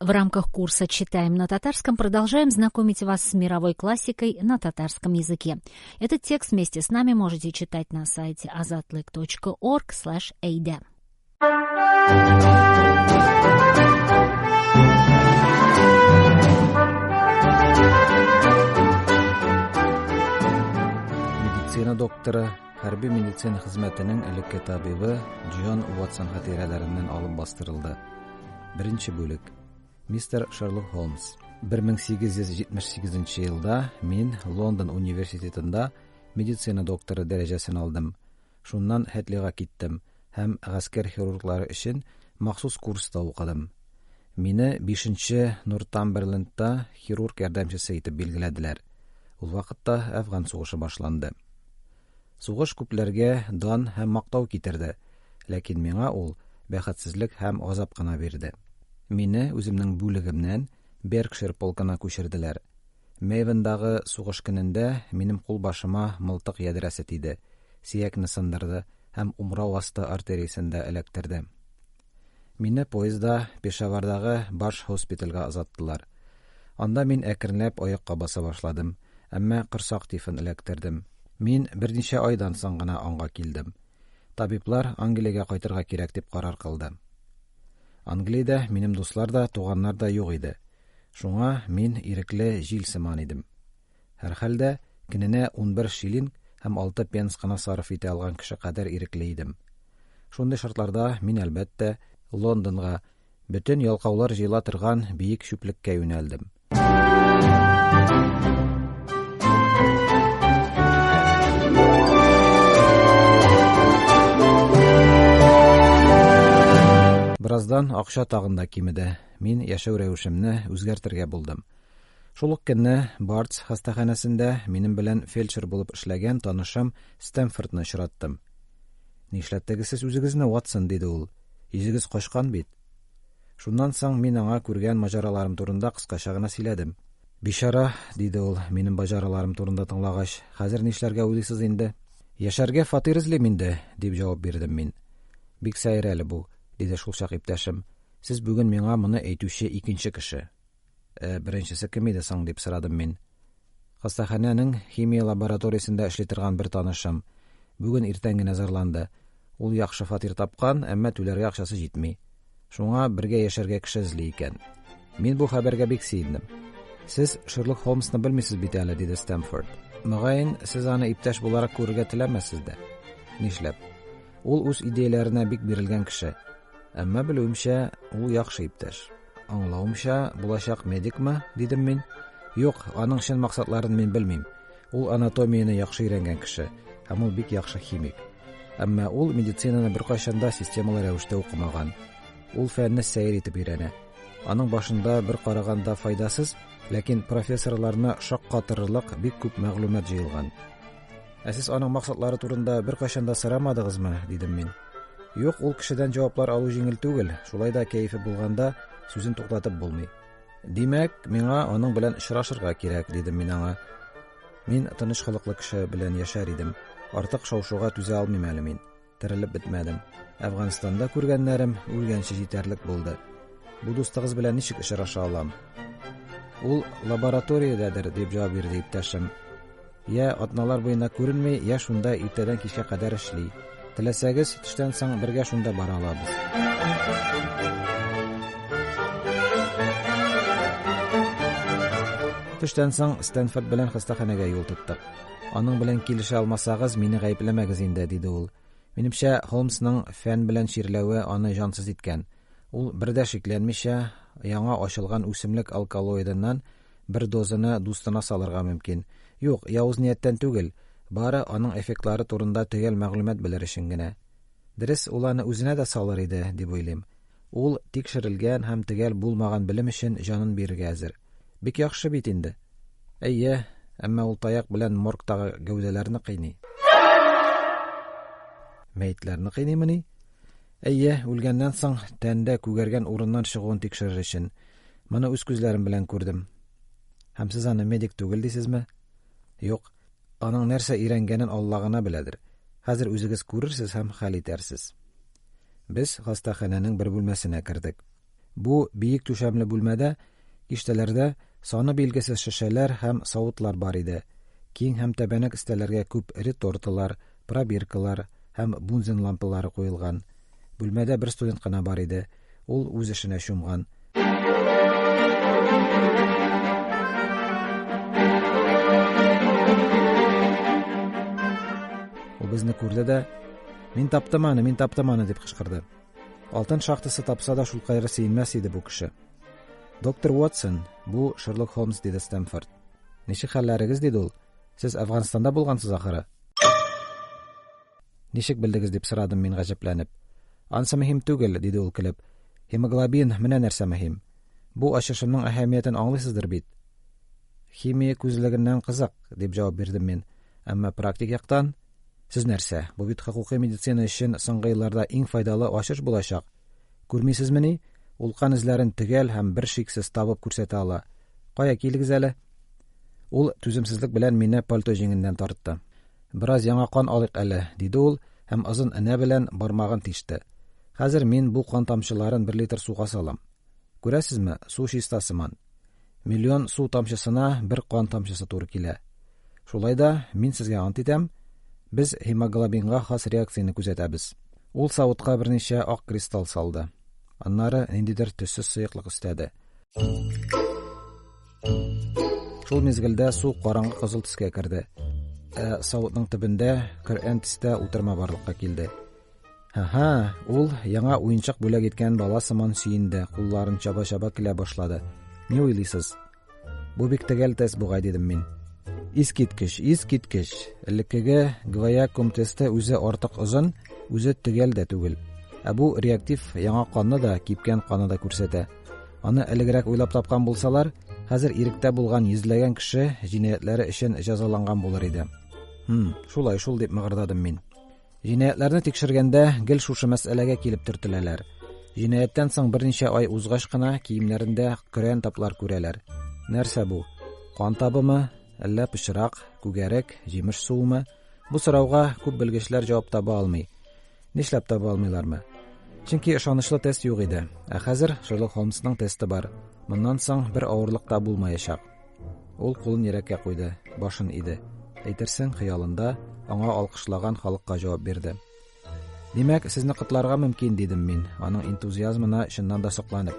В рамках курса «Читаем на татарском» продолжаем знакомить вас с мировой классикой на татарском языке. Этот текст вместе с нами можете читать на сайте azatlyk.org/eide. Медицина докторы, хәрби медицина хезмәтенең элекке табибы Джон Уотсон хатирәләреннән алып бастырылды. Беренче бүлек. Мистер Шерлок Холмс. 1878 елда мин Лондон университетында медицина докторы дәрәҗәсен алдым. Шуннан Хетлига киттем һәм гаскәр хирурглары өчен махсус курста укыдым. Мине 5-нче Нортамберлендта хирург ярдәмчесе итеп билгеләделәр. Ул вакытта Әфган сугышы башланды. Сугыш күпләргә дан һәм мактау китерде, ләкин миңа ул бәхетсезлек һәм газап кына бирде. Мине үземнең бүлегемнән Беркшир полкына күчерделәр. Мейвендагы сугыш көнендә минем кулбашыма мылтык ядрәсе тиде, сөякне сындырды һәм умрау асты артериясен дә эләктерде. Мине поездда Пешавардагы баш һоспитальгә озаттылар. Анда мин әкренләп аякка баса башладым, әмма корсак тифын эләктердем. Мин берничә айдан соң гына аңга килдем. Табиблар Англиягә кайтырга кирәк дип карар кылды. Англиядә минем дуслар да, туганнар да юк иде. Шуңа мин ирекле җил сыман идем. Һәрхәлдә, көненә 11 шиллинг һәм 6 пенс кына сарыф итә алган кеше кадәр ирекле идем. Шундый шартларда мин, әлбәттә, Лондонга, бөтен ялкаулар җыела торган биек чүплеккә юнәлдем. Бераздан акча тагын да кимеде. Мин яшәү рәвешемне үзгәртергә булдым. Шул ук көнне Бартс хастаханәсендә минем белән фельдшер булып эшләгән танышым Стэмфордны очраттым. Нишләттегез сез үзегезне, Ватсон, диде ул. Йөзегез качкан бит. Шуннан соң мин аңа күргән маҗараларым турында кыскача гына сөйләдем. Бичара, диде ул, минем маҗараларым турында тыңлагач, хәзер нишләргә уйлыйсыз инде? Яшәргә фатир эзлим инде, дип җавап бирдем мин. Бик сәер әле бу, диде шулчак иптәшем. Сез бүген миңа моны әйтүче икенче кеше. Ә беренчесе кем иде соң, дип сорадым мин. Хастаханәнең химия лабораториясендә эшли торган бер танышым. Бүген иртән генә зарланды. Ул яхшы фатир тапкан, әмма түләргә акчасы җитми. Шуңа бергә яшәргә кеше эзли икән. Мин бу хәбәргә бик сөендем. Сез Шерлок Холмсны белмисез бит әле, диде Стэмфорд. Мөгаен, сез аны иптәш буларак күрергә теләмәссез дә. Нишләп? Ул үз идеяләренә бик бирелгән кеше. Әмма белүемчә, ул яхшы иптәш. Аңлавымча, булачак медикмы? дидем мин. Юк, аның чын максатларын мин белмим. Ул анатомияне яхшы өйрәнгән кеше, һәм ул бик яхшы химик. Әмма ул медицинаны беркайчан да системалы рәвештә укымаган. Ул фәнне сәер итеп өйрәнә. Аның башында бер караганда файдасыз, ләкин профессорларны шаккатырырлык бик күп мәгълүмат җыелган. Ә сез аның максатлары турында беркайчан да сорамадыгызмы? дидем мин. Юк, ул кешедән җаваплар алу җиңел түгел, шулай да кәефе булганда сүзен туктатып булмый. Димәк, миңа аның белән очрашырга кирәк, дидем мин аңа. Мин тыныч холыклы кеше белән яшәр идем. Артык шау-шуга түзә алмыйм әле мин. Терелеп бетмәдем. Әфганстанда күргәннәрем үлгәнче җитәрлек булды. Бу дустыгыз белән ничек очраша алам? Ул лабораториядәдер, дип җавап бирде иптәшем. Я атналар буена күренми, я шунда иртәдән кичкә кадәр эшли. Теләсәгез, төштән соң бергә шунда бара алабыз. Төштән соң Стэнфорд белән хастаханәгә юл тоттык. Аның белән килешә алмасагыз, мине гаепләмәгез инде, диде ул. Минемчә, Холмсның фән белән чирләве аны җансыз иткән. Ул бер дә шикләнмичә, яңа ачылган үсемлек алкалоидыннан бер дозаны дустына салырга мөмкин. Юк, явыз нияттән түгел, бары аның эффектлары турында төгәл мәгълүмат белер өчен генә. Дөрес, ул аны үзенә дә салыр иде, дип уйлыйм. Ул тикшерелгән һәм төгәл булмаган белем өчен җанын бирергә әзер. Бик яхшы бит инде. Әйе, әмма ул таяк белән моргтагы гәүдәләрне кыйный. Мәетләрне кыйныймыни? Әйе, үлгәннән соң тәндә күгәргән урыннан чыгуын тикшерер өчен. Моны үз күзләрем белән күрдем. Һәм сез аны медик түгел дисезме? Юк. Аның нәрсә өйрәнгәнен Алла гына беләдер. Хәзер үзегез күрерсез һәм хәл итәрсез. Без хастаханәнең бер бүлмәсенә кердек. Бу биек түшәмле бүлмәдә киштәләрдә саны билгесез шешәләр һәм савытлар бар иде. Киң һәм тәбәнәк өстәлләргә күп реторталар, пробиркалар һәм Бунзен лампалары куелган. Бүлмәдә бер студент кына бар иде. Ул үз эшенә чумган. Ул безне күрде дә, "Мин таптым аны, мин таптым аны", дип кычкырды. Алтын шахтасы тапса да шулкадәр сөенмәс иде бу кеше. Доктор Уотсон, бу Шерлок Холмс, диде Стэмфорд. Ничек хәлләрегез, диде ул. Сез Әфганстанда булгансыз ахыры. Ничек белдегез, дип сорадым мин гаҗәпләнеп. Ансы мөһим түгел, диде ул көлеп. Һемоглобин, менә нәрсә мөһим. Бу ачышымның әһәмиятен аңлыйсыздыр бит? Химия күзлегеннән кызык, дип җавап бирдем мин. Әмма практик яктан Сез нәрсә, бу бит хокукый медицина өчен соңгы елларда иң файдалы ачыш булачак. Күрмисезмени? Ул кан эзләрен төгәл һәм бер шиксез табып күрсәтә ала. Кая килегез әле? Ул түземсезлек белән мине пальто җиңеннән тартты. Бераз яңа кан алыйк әле, диде ул һәм озын энә белән бармагын тиште. Хәзер мин бу кан тамчыларын бер литр суга салам. Күрәсезме, су чиста сыман. Миллион су тамчысына бер кан тамчысы туры килә. Шулай да, мин сезгә ант итәм, без һемоглобинга хас реакцияне күзәтәбез. Ул савытка берничә ак кристалл салды. Аннары ниндидер төссез сыеклык өстәде. Шул мизгелдә су караңгы кызыл төскә керде. Ә савытның төбендә көрән төстә утырма барлыкка килде. Һа-һа, ул яңа уенчык бүләк иткән бала сыман сөенде, кулларын чаба-чаба көлә башлады. Ни уйлыйсыз? Бу бик төгәл тест бугай, дидем мин. Искиткеч, искиткеч. Элеккеге Гваякум тесты үзе артык озын, үзе төгәл дә түгел. Ә бу реактив яңа канны да, кипкән канны да күрсәтә. Аны элегрәк уйлап тапкан булсалар, хәзер иректә булган йөзләгән кеше җинаятьләре өчен җәзаланган булыр иде. Хм, шулай шул дип мыгырдадым мин. Җинаятьләрне тикшергәндә гел шушы мәсьәләгә килеп төртеләләр. Җинаятьтән соң берничә ай узгач кына киемнәрендә көрән таплар күрәләр. Нәрсә бу? Кан табымы? Әллә пычрак, күгәрек, җимеш суымы? Бу сорауга күп белгечләр җавап таба алмый. Нишләп таба алмыйлармы? Чөнки ышанычлы тест юк иде. Ә хәзер Шерлок Холмсның тесты бар. Моннан соң бер авырлык та булмаячак. Ул кулын йөрәккә куйды, башын иде. Әйтерсең, хыялында аңа алкышлаган халыкка җавап бирде. Димәк, сезне котларга мөмкин, дидем мин, аның энтузиазмына чыннан да сокланып.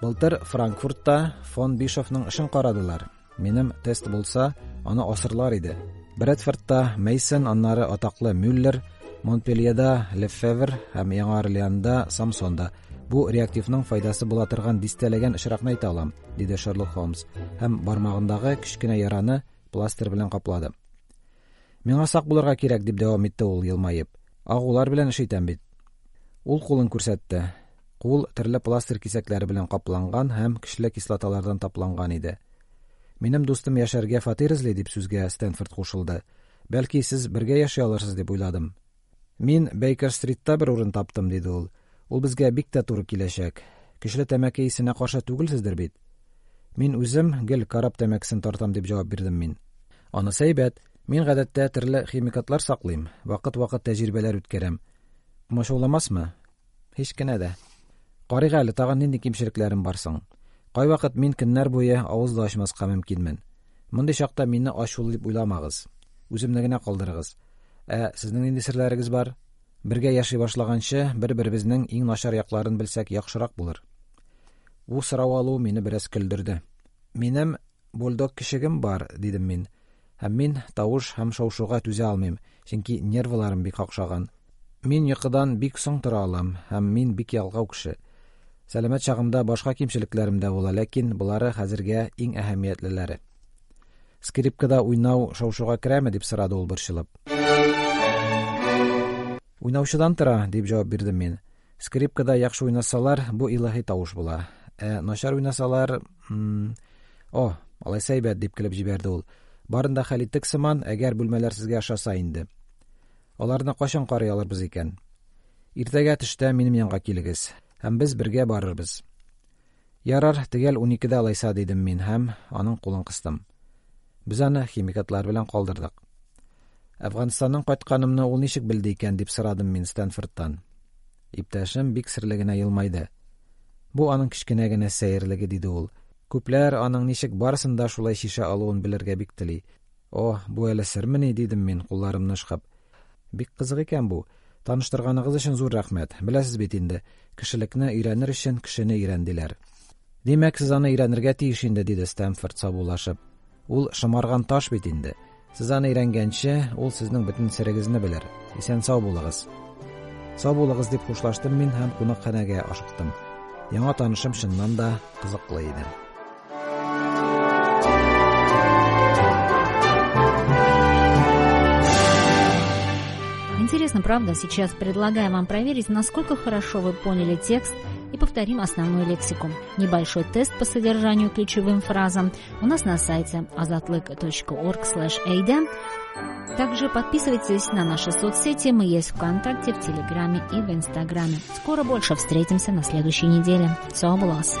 Былтыр Франкфуртта фон Бишофның эшен карадылар. Минем тест булса, аны асырлар иде. Брэдфордта Мейсон, аннары атаклы Мюллер, Монпельеда Лефевр һәм Яңа Орлеанда Самсон да бу реактивның файдасы була торган дистәләгән очракны әйтә алам, диде Шерлок Холмс һәм бармагындагы кечкенә яраны пластырь белән каплады. Миңа сак булырга кирәк, дип дәвам итте ул елмаеп. Агулар белән эш итәм бит. Ул кулын күрсәтте. Кул төрле пластырь кисәкләре белән капланган һәм көчле кислоталардан тапланган иде. Минем дустым яшәргә фатир эзли, дип сүзгә Стэнфорд кушылды. Бәлки, сез бергә яши алырсыз дип уйладым. Мин Бейкер-стритта бер урын таптым, диде ул. Ул безгә бик тә туры киләчәк. Көчле тәмәке исенә каршы түгелсездер бит? Мин үзем гел караб тәмәкесен тартам, дип җавап бирдем мин. Анысы әйбәт. Мин гадәттә төрле химикатлар саклыйм, вакыт-вакыт тәҗрибәләр үткәрәм. Комачауламасмы? Һич кенә дә. Карыйк әле, тагын нинди кимчелекләрем бар соң? Кайвакыт мин көннәр буе авыз да ачмаска мөмкинмен. Мондый чакта мине ачулы дип уйламагыз. Үземне генә калдырыгыз. Ә сезнең нинди серләрегез бар? Бергә яши башлаганчы, бер-беребезнең иң начар якларын белсәк яхшырак булыр. Бу сорау алу мине бераз көлдерде. Минем бульдог көчегем бар, дидем мин. Һәм мин тавыш һәм шау-шуга түзә алмыйм, чөнки нервыларым бик какшаган. Мин йокыдан бик соң тора алам, һәм мин бик ялкау кеше. Сәламәт чагымда башка кимчелекләрем дә була, ләкин болары хәзергә иң әһәмиятлеләре. Скрипкада уйнау шау-шуга керәме, дип сорады ул борчылып. Уйнаучыдан тора, дип җавап бирдем мин. Скрипкада яхшы уйнасалар, бу илаһи тавыш була. Ә начар уйнасалар, О, алайса әйбәт, дип көлеп җибәрде ул. Барын да хәл иттек сыман, әгәр бүлмәләр сезгә ошаса инде. Аларны кайчан карый алырбыз икән? Иртәгә төштә минем янга килегез, һәм без бергә барырбыз. Ярар, төгәл уникедә алайса, дидем мин һәм аның кулын кыстым. Без аны химикатлар белән калдырдык. Әфганстаннан кайтканымны ул ничек белде икән, дип сорадым мин Стэнфордтан. Иптәшем бик серле генә елмайды. Бу аның кечкенә генә сәерлеге, диде ул. Күпләр аның ничек барысын да шулай чишә алуын белергә бик тели. О, бу әле сермени, дидем мин, кулларымны ышкып. Бик кызык икән бу. Таныштырганыгыз өчен зур рәхмәт. Беләсез бит инде, кешелекне өйрәнер өчен кешене өйрән, диләр. Димәк, сез аны өйрәнергә тиеш инде, диде Стэмфорд саубуллашып. Ул шомарган таш бит инде. Сез аны өйрәнгәнче, ул сезнең бөтен серегезне белер. Исән-сау булыгыз. Сау булыгыз, дип хушлаштым мин һәм кунакханәгә ашыктым. Яңа танышым чыннан да кызыклы иде. Интересно, правда? Сейчас предлагаю вам проверить, насколько хорошо вы поняли текст, и повторим основную лексику. Небольшой тест по содержанию ключевым фразам у нас на сайте azatlyk.org/eyde. Также подписывайтесь на наши соцсети. Мы есть ВКонтакте, в Телеграме и в Инстаграме. Скоро больше встретимся на следующей неделе. Сау булыгыз.